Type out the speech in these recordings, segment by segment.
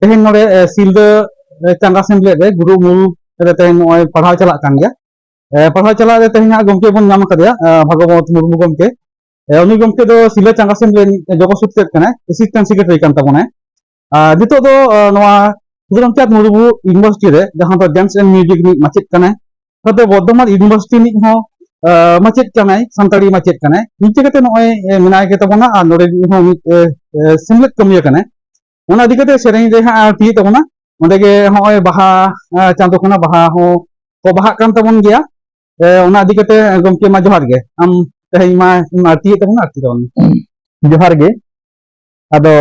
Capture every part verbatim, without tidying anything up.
ᱛᱮᱦᱮᱧ ᱱᱚᱰᱮ ᱥᱤᱞᱫᱟᱹ ᱪᱟᱸᱜᱟ ᱥᱮᱢᱞᱮᱫ ᱨᱮ ᱜᱩᱨᱩ ᱩᱢᱩᱞ ᱨᱮ ᱛᱮᱦᱮᱧ ᱱᱚᱜᱼᱚᱭ ᱯᱟᱲᱦᱟᱣ ᱪᱟᱞᱟᱜ ᱠᱟᱱ ᱜᱮᱭᱟ᱾ ᱯᱟᱲᱦᱟᱣ ᱪᱟᱞᱟᱜ ᱨᱮ ᱛᱮᱦᱮᱧ ᱦᱟᱸᱜ ᱜᱚᱢᱠᱮ ᱵᱚᱱ ᱧᱟᱢ ᱟᱠᱟᱫᱮᱭᱟ, ᱵᱷᱟᱜᱚᱵᱚᱛ ᱢᱩᱨᱢᱩ ᱜᱚᱢᱠᱮ᱾ ᱩᱱᱤ ᱜᱚᱢᱠᱮ ᱫᱚ ᱥᱤᱞᱫᱟᱹ ᱪᱟᱸᱜᱟ ᱥᱮᱢᱞᱮᱫ ᱨᱤᱱᱤᱡ ᱡᱚᱜᱚ ᱥᱩᱛᱨᱮᱫ ᱠᱟᱱᱟᱭ, ᱮᱥᱤᱥᱴᱮᱱᱴ ᱥᱮᱠᱨᱮᱴᱟᱨᱤ ᱠᱟᱱ ᱛᱟᱵᱚᱱᱟᱭ᱾ ᱟᱨ ᱱᱤᱛᱚᱜ ᱫᱚ ᱱᱚᱣᱟ ᱥᱤᱫᱷᱩ ᱨᱟᱢᱪᱟᱸᱫᱽ ᱢᱩᱨᱢᱩ ᱤᱭᱩᱱᱤᱵᱷᱟᱨᱥᱤᱴᱤ ᱨᱮ, ᱡᱟᱦᱟᱸ ᱫᱚ ᱰᱮᱱᱥ ᱮᱱᱰ ᱢᱤᱣᱡᱤᱠ ᱨᱤᱱᱤᱡ ᱢᱟᱪᱮᱫ ᱠᱟᱱᱟᱭ, ᱥᱟᱶᱛᱮ ᱵᱚᱨᱫᱷᱚᱢᱟᱱ ᱤᱭᱩᱱᱤᱵᱷᱟᱨᱥᱤᱴᱤ ᱨᱤᱱᱤᱡ ᱦᱚᱸ ᱢᱟᱪᱮᱫ ᱠᱟᱱᱟᱭ, ᱥᱟᱱᱛᱟᱲᱤ ᱢᱟᱪᱮᱫ ᱠᱟᱱᱟᱭ᱾ ᱱᱤᱝᱠᱟᱹ ᱠᱟᱛᱮ ᱱᱚᱜᱼᱚᱭ ᱢᱮᱱᱟᱭ ᱜᱮ ᱛᱟᱵᱚᱱᱟ, ᱟᱨ ᱱᱚᱰᱮ ᱨᱤᱱᱤᱡ ᱦᱚᱸ ᱢᱤᱫ ᱥᱮᱢᱞᱮᱫ ᱠᱟᱹᱢᱤᱭᱟᱹ ᱠᱟᱱᱟᱭ᱾ ᱚᱱᱟ ᱤᱫᱤ ᱠᱟᱛᱮ ᱥᱮᱨᱮᱧ ᱨᱮ ᱦᱟᱸᱜ ᱟᱨ ᱛᱤᱭᱳᱜ ᱛᱟᱵᱚᱱᱟ᱾ ᱚᱸᱰᱮ ᱜᱮ ᱦᱚᱸᱜᱼᱚᱭ ᱵᱟᱦᱟ ᱪᱟᱸᱫᱳ ᱠᱟᱱᱟ, ᱵᱟᱦᱟ ᱦᱚᱸ ᱠᱚ ᱵᱟᱦᱟᱜ ᱠᱟᱱ ᱛᱟᱵᱚᱱ ᱜᱮᱭᱟ᱾ ᱚᱱᱟ ᱤᱫᱤ ᱠᱟᱛᱮ ᱜᱚᱢᱠᱮ ᱢᱟ ᱡᱚᱦᱟᱨ ᱜᱮ, ᱟᱢ ᱛᱮᱦᱮᱧ ᱢᱟ ᱟᱨᱛᱤᱭᱮᱫ ᱛᱟᱵᱚᱱᱟ, ᱟᱨᱛᱤ ᱛᱟᱵᱚᱱ ᱢᱮ᱾ ᱡᱚᱦᱟᱨ ᱜᱮ᱾ ᱟᱫᱚ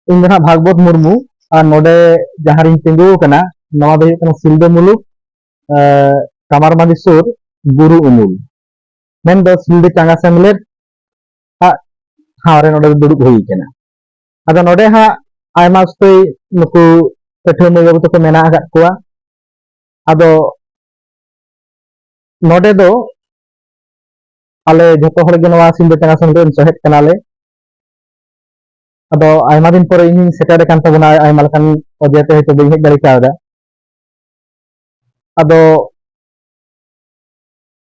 ᱤᱧ ᱫᱚ ᱱᱟᱦᱟᱜ ᱵᱷᱟᱜᱽᱵᱚᱛ ᱢᱩᱨᱢᱩ, ᱟᱨ ᱱᱚᱰᱮ ᱡᱟᱦᱟᱸ ᱨᱤᱧ ᱛᱤᱸᱜᱩ ᱟᱠᱟᱱᱟ, ᱱᱚᱣᱟ ᱫᱚ ᱦᱩᱭᱩᱜ ᱠᱟᱱᱟ ᱥᱤᱞᱫᱟᱹ ᱢᱩᱞᱩᱠ, ᱠᱟᱢᱟᱨ ᱢᱟᱹᱡᱷᱤ ᱥᱩᱨ ᱜᱩᱨᱩ ᱩᱢᱩᱞ, ᱢᱮᱱᱫᱚ ᱥᱤᱞᱫᱟᱹ ᱪᱟᱸᱜᱟ ᱥᱮᱢᱞᱮᱫ ᱟᱜ ᱴᱷᱟᱶ ᱨᱮ ᱱᱚᱰᱮ ᱫᱚ ᱫᱩᱲᱩᱵ ᱦᱩᱭ ᱠᱟᱱᱟ᱾ ᱟᱫᱚ ᱱᱚᱰᱮ ᱦᱟᱸᱜ ᱟᱭᱢᱟ ᱩᱥᱛᱟᱹᱭ ᱱᱩᱠᱩ ᱯᱟᱹᱴᱷᱩᱣᱟᱹ ᱢᱟᱹᱭ ᱵᱟᱹᱵᱩ ᱛᱟᱠᱚ ᱢᱮᱱᱟᱜ ᱟᱠᱟᱫ ᱠᱚᱣᱟ᱾ ᱟᱫᱚ ᱱᱚᱰᱮ ᱫᱚ ᱟᱞᱮ ᱡᱷᱚᱛᱚ ᱦᱚᱲ ᱜᱮ ᱱᱚᱣᱟ ᱥᱤᱞᱫᱟᱹ ᱪᱟᱸᱜᱟ ᱥᱮᱢᱞᱮᱫ ᱨᱮᱱ ᱥᱚᱦᱮᱫ ᱠᱟᱱᱟᱞᱮ᱾ ᱟᱫᱚ ᱟᱭᱢᱟ ᱫᱤᱱ ᱯᱚᱨᱮ ᱤᱧᱤᱧ ᱥᱮᱴᱮᱨ ᱟᱠᱟᱱ ᱛᱟᱵᱚᱱᱟ, ᱟᱭᱢᱟ ᱞᱮᱠᱟᱱ ᱚᱡᱮ ᱛᱮ ᱦᱚᱭᱛᱳ ᱵᱟᱹᱧ ᱦᱮᱡ ᱫᱟᱲᱮ ᱠᱟᱣᱫᱟ᱾ ᱟᱫᱚ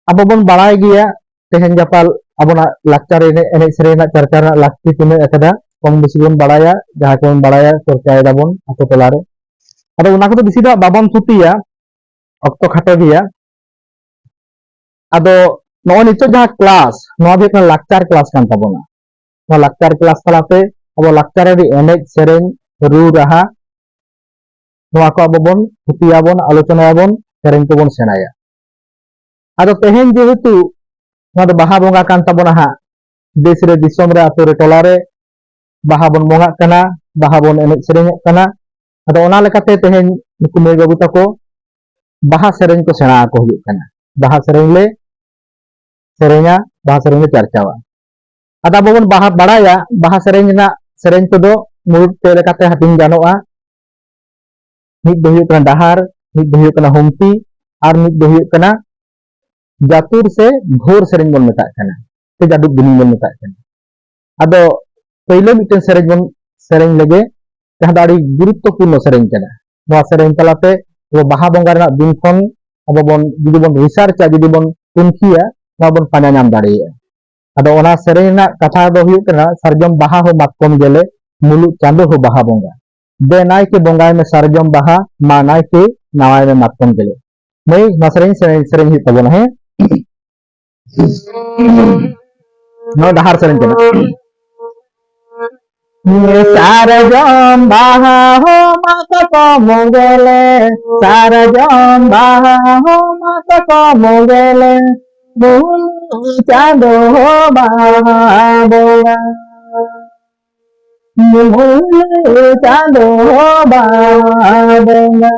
ᱟᱵᱚ ᱵᱚᱱ ᱵᱟᱲᱟᱭ ᱜᱮᱭᱟ, ᱛᱮᱦᱮᱧ ᱜᱟᱯᱟ ᱟᱵᱚᱱᱟᱜ ᱞᱟᱠᱪᱟᱨ ᱮᱱᱮᱡ, ᱮᱱᱮᱡ ᱥᱮᱨᱮᱧ ᱨᱮᱱᱟᱜ ᱪᱟᱨᱪᱟ ᱨᱮᱱᱟᱜ ᱞᱟᱹᱠᱛᱤ ᱛᱤᱱᱟᱹᱜ ᱟᱠᱟᱫᱟ, ᱠᱚᱢ ᱵᱮᱥᱤ ᱵᱚᱱ ᱵᱟᱲᱟᱭᱟ, ᱡᱟᱦᱟᱸ ᱠᱚᱵᱚᱱ ᱵᱟᱲᱟᱭᱟ ᱪᱚᱨᱪᱟᱭ ᱫᱟᱵᱚᱱ ᱟᱛᱳ ᱴᱚᱞᱟ ᱨᱮ᱾ ᱟᱫᱚ ᱚᱱᱟ ᱠᱚᱫᱚ ᱵᱮᱥᱤ ᱫᱚ ᱦᱟᱸᱜ ᱵᱟᱵᱚᱱ ᱛᱷᱩᱛᱤᱭᱟ, ᱚᱠᱛᱚ ᱠᱷᱟᱴᱚ ᱜᱮᱭᱟ᱾ ᱟᱫᱚ ᱱᱚᱜᱼᱚᱭ ᱱᱤᱛᱚᱜ ᱡᱟᱦᱟᱸ ᱠᱞᱟᱥ, ᱱᱚᱣᱟ ᱫᱚ ᱦᱩᱭᱩᱜ ᱠᱟᱱᱟ ᱞᱟᱠᱪᱟᱨ ᱠᱞᱟᱥ ᱠᱟᱱ ᱛᱟᱵᱚᱱᱟ᱾ ᱱᱚᱣᱟ ᱞᱟᱠᱪᱟᱨ ᱠᱞᱟᱥ ᱛᱟᱞᱟᱛᱮ ᱟᱵᱚ ᱞᱟᱠᱪᱟᱨ ᱨᱮ ᱮᱱᱮᱡ ᱥᱮᱨᱮᱧ, ᱨᱩ ᱨᱟᱦᱟ, ᱱᱚᱣᱟ ᱠᱚ ᱟᱵᱚ ᱵᱚᱱ ᱛᱷᱩᱛᱤᱭᱟᱵᱚᱱ, ᱟᱞᱳᱪᱚᱱᱟᱭᱟᱵᱚᱱ, ᱥᱮᱨᱮᱧ ᱠᱚᱵᱚᱱ ᱥᱮᱬᱟᱭᱟ᱾ ᱟᱫᱚ ᱛᱮᱦᱮᱧ ᱡᱮᱦᱮᱛᱩ ᱱᱚᱣᱟ ᱫᱚ ᱵᱟᱦᱟ ᱵᱚᱸᱜᱟ ᱠᱟᱱ ᱛᱟᱵᱚᱱᱟ ᱦᱟᱸᱜ, ᱫᱮᱥ ᱨᱮ, ᱫᱤᱥᱚᱢ ᱨᱮ, ᱟᱛᱳ ᱨᱮ, ᱴᱚᱞᱟ ᱨᱮ ᱵᱟᱦᱟ ᱵᱚᱱ ᱵᱚᱸᱜᱟᱜ ᱠᱟᱱᱟ, ᱵᱟᱦᱟ ᱵᱚᱱ ᱮᱱᱮᱡ ᱥᱮᱨᱮᱧᱚᱜ ᱠᱟᱱᱟ᱾ ᱟᱫᱚ ᱚᱱᱟ ᱞᱮᱠᱟᱛᱮ ᱛᱮᱦᱮᱧ ᱱᱩᱠᱩ ᱢᱟᱹᱭ ᱵᱟᱹᱵᱩ ᱛᱟᱠᱚ ᱵᱟᱦᱟ ᱥᱮᱨᱮᱧ ᱠᱚ ᱥᱮᱬᱟ ᱟᱠᱚ ᱦᱩᱭᱩᱜ ᱠᱟᱱᱟ᱾ ᱵᱟᱦᱟ ᱥᱮᱨᱮᱧ ᱞᱮ ᱥᱮᱨᱮᱧᱟ, ᱵᱟᱦᱟ ᱥᱮᱨᱮᱧ ᱞᱮ ᱪᱟᱨᱪᱟᱣᱟ᱾ ᱟᱫᱚ ᱟᱵᱚ ᱵᱚᱱ ᱵᱟᱦᱟ, ᱵᱟᱲᱟᱭᱟ, ᱵᱟᱦᱟ ᱥᱮᱨᱮᱧ ᱨᱮᱱᱟᱜ ᱥᱮᱨᱮᱧ ᱠᱚᱫᱚ ᱢᱩᱬᱩᱫ ᱯᱮ ᱞᱮᱠᱟᱛᱮ ᱦᱟᱹᱴᱤᱧ ᱜᱟᱱᱚᱜᱼᱟ᱾ ᱢᱤᱫ ᱫᱚ ᱦᱩᱭᱩᱜ ᱠᱟᱱᱟ ᱰᱟᱦᱟᱨ, ᱢᱤᱫ ᱫᱚ ᱦᱩᱭᱩᱜ ᱠᱟᱱᱟ ᱦᱩᱢᱛᱤ, ᱟᱨ ᱢᱤᱫ ᱫᱚ ᱦᱩᱭᱩᱜ ᱠᱟᱱᱟ ᱡᱟᱹᱛᱩᱨ ᱥᱮ ᱵᱷᱳᱨ ᱥᱮᱨᱮᱧ ᱵᱚᱱ ᱢᱮᱛᱟᱜ ᱠᱟᱱᱟ, ᱥᱮ ᱡᱟᱹᱫᱩᱵ ᱫᱤᱱᱤᱧ ᱵᱚᱱ ᱢᱮᱛᱟᱜ ᱠᱟᱱᱟ᱾ ᱟᱫᱚ ᱯᱳᱭᱞᱳ ᱢᱤᱫᱴᱮᱱ ᱥᱮᱨᱮᱧ ᱵᱚᱱ ᱥᱮᱨᱮᱧ ᱞᱮᱜᱮ, ᱡᱟᱦᱟᱸ ᱫᱚ ᱟᱹᱰᱤ ᱜᱩᱨᱩᱛᱛᱚᱯᱩᱨᱱᱚ ᱥᱮᱨᱮᱧ ᱠᱟᱱᱟ᱾ ᱱᱚᱣᱟ ᱥᱮᱨᱮᱧ ᱛᱟᱞᱟᱛᱮ ᱟᱵᱚ ᱵᱟᱦᱟ ᱵᱚᱸᱜᱟ ᱨᱮᱱᱟᱜ ᱫᱤᱱ ᱠᱷᱚᱱ ᱟᱵᱚ ᱵᱚᱱ, ᱡᱩᱫᱤ ᱵᱚᱱ researchᱟ, ᱡᱩᱫᱤ ᱵᱚᱱ ᱛᱩᱱᱠᱷᱤᱭᱟ, ᱱᱚᱣᱟ ᱵᱚᱱ ᱯᱟᱸᱡᱟ ᱧᱟᱢ ᱫᱟᱲᱮᱭᱟᱜᱼᱟ᱾ ᱟᱫᱚ ᱚᱱᱟ ᱥᱮᱨᱮᱧ ᱨᱮᱱᱟᱜ ᱠᱟᱛᱷᱟ ᱫᱚ ᱦᱩᱭᱩᱜ ᱠᱟᱱᱟ, ᱥᱟᱨᱡᱚᱢ ᱵᱟᱦᱟ ᱦᱚᱸ ᱢᱟᱛᱠᱚᱢ ᱜᱮᱞᱮ, ᱢᱩᱞᱩᱜ ᱪᱟᱸᱫᱚ ᱦᱚᱸ ᱵᱟᱦᱟ ᱵᱚᱸᱜᱟ᱾ ᱫᱮ ᱱᱟᱭᱠᱮ ᱵᱚᱸᱜᱟᱭ ᱢᱮ ᱥᱟᱨᱡᱚᱢ ᱵᱟᱦᱟ, ᱢᱟ ᱱᱟᱭᱠᱮ ᱱᱟᱣᱟᱭ ᱢᱮ ᱢᱟᱛᱠᱚᱢ ᱜᱮᱞᱮ᱾ ᱢᱟᱹᱭ, ᱱᱚᱣᱟ ᱥᱮᱨᱮᱧ, ᱥᱮᱨᱮᱧ, ᱥᱮᱨᱮᱧ ᱦᱩᱭᱩᱜ ᱛᱟᱵᱚᱱᱟ, ᱦᱮᱸ? ᱱᱚᱣᱟ ᱰᱟᱦᱟᱨ ᱥᱮᱨᱮᱧ ᱠᱟᱱᱟ᱾ ᱥᱟᱨᱡᱚᱢ ᱵᱟᱦᱟ ᱦᱚᱸ ᱢᱟᱛᱠᱚᱢ ᱜᱮᱞᱮ, ᱥᱟᱨᱡᱚᱢ ᱵᱟᱦᱟ ᱦᱚᱸ ᱢᱟᱛᱠᱚᱢ ᱜᱮᱞᱮ, ᱢᱩᱞᱩᱜ ᱪᱟᱸᱫᱚ ᱦᱚᱸ ᱵᱟᱦᱟ ᱵᱚᱸᱜᱟ, ᱢᱩᱞᱩᱜ ᱪᱟᱸᱫᱚ ᱦᱚᱸ ᱵᱟᱦᱟ ᱵᱚᱸᱜᱟ᱾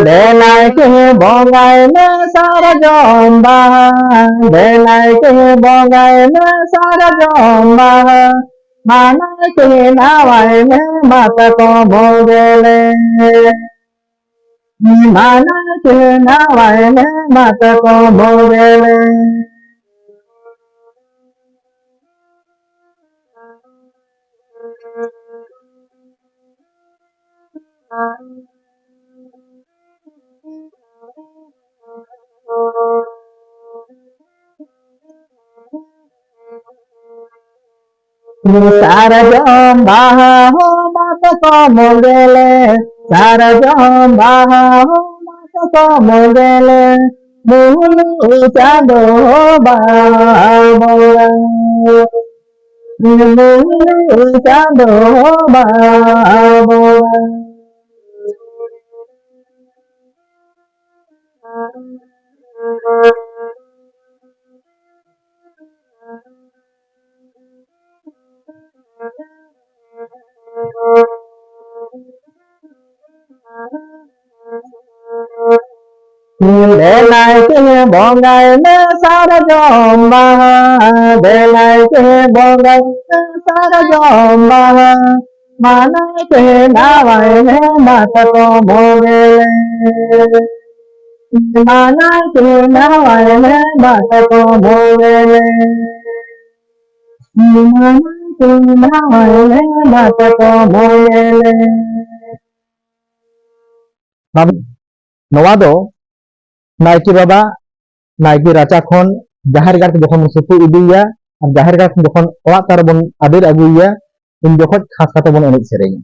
ᱫᱮ ᱱᱟᱭᱠᱮ ᱵᱚᱸᱜᱟᱭ ᱢᱮ ᱥᱟᱨᱡᱚᱢ ᱵᱟᱦᱟ, ᱫᱮ ᱱᱟᱭᱠᱮ ᱵᱚᱸᱜᱟᱭ ᱢᱮ ᱥᱟᱨᱡᱚᱢ ᱵᱟᱦᱟ, ᱢᱟ ᱱᱟᱭᱠᱮ ᱱᱟᱣᱟᱭ ᱢᱮ ᱢᱟᱛᱠᱚᱢ ᱜᱮᱞᱮ᱾ ᱢᱟ ᱱᱟᱭᱠᱮ ᱱᱟᱣᱟᱭ ᱢᱮ ᱢᱟᱛᱠᱚᱢ ᱜᱮᱞᱮ᱾ ᱥᱟᱨᱡᱚᱢ ᱵᱟᱦᱟ ᱦᱚᱸ ᱢᱟᱛᱠᱚᱢ ᱜᱮᱞᱮ, ᱥᱟᱨᱡᱚᱢ ᱵᱟᱦᱟ ᱦᱚᱸ ᱢᱟᱛᱠᱚᱢ ᱜᱮᱞᱮ, ᱢᱩᱞᱩᱜ ᱪᱟᱸᱫᱚ ᱵᱟᱦᱟ ᱵᱚᱸᱜᱟ, ᱢᱩᱞᱩᱜ ᱪᱟᱸᱫᱚ ᱵᱟᱦᱟ ᱵᱚᱸᱜᱟ᱾ ᱫᱮᱞᱟᱭ ᱪᱮ ᱵᱚᱸᱜᱟᱭ ᱢᱮ ᱥᱟᱨᱡᱚᱢ ᱵᱟᱦᱟ, ᱫᱮᱞᱟᱭ ᱪᱮ ᱵᱚᱸᱜᱟᱭ ᱢᱮ ᱥᱟᱨᱡᱚᱢ ᱵᱟᱦᱟ, ᱢᱟᱱᱟᱭ ᱪᱮ ᱱᱟᱣᱟᱭ ᱢᱮ ᱢᱟᱛᱠᱚᱢ ᱵᱚᱸᱜᱮᱞᱮ, ᱢᱟᱱᱟᱭ ᱪᱮ ᱱᱟᱣᱟᱭ ᱢᱮ ᱢᱟᱛᱠᱚᱢ ᱵᱚᱸᱜᱮᱞᱮ, ᱢᱟᱱᱟᱭ ᱪᱮ ᱱᱟᱣᱟᱭ ᱢᱮ ᱢᱟᱛᱠᱚᱢ ᱵᱚᱸᱜᱮᱞᱮ᱾ ᱱᱚᱣᱟ ᱫᱚ ᱱᱟᱭᱠᱮ ᱵᱟᱵᱟ ᱱᱟᱭᱠᱮ ᱨᱟᱪᱟ ᱠᱷᱚᱱ ᱡᱟᱦᱮᱨ ᱜᱟᱲ ᱛᱮ ᱡᱚᱠᱷᱚᱱ ᱵᱚᱱ ᱥᱩᱛᱩᱜ ᱤᱫᱤᱭᱮᱭᱟ ᱟᱨ ᱡᱟᱦᱮᱨ ᱜᱟᱲ ᱠᱷᱚᱱ ᱡᱚᱠᱷᱚᱱ ᱚᱲᱟᱜ ᱛᱟᱨ ᱵᱚᱱ ᱟᱫᱮᱨ ᱟᱹᱜᱩᱭᱮᱭᱟ, ᱩᱱ ᱡᱚᱠᱷᱚᱡ ᱠᱷᱟᱥ ᱠᱟᱛᱮ ᱵᱚᱱ ᱮᱱᱮᱡ ᱥᱮᱨᱮᱧᱟ᱾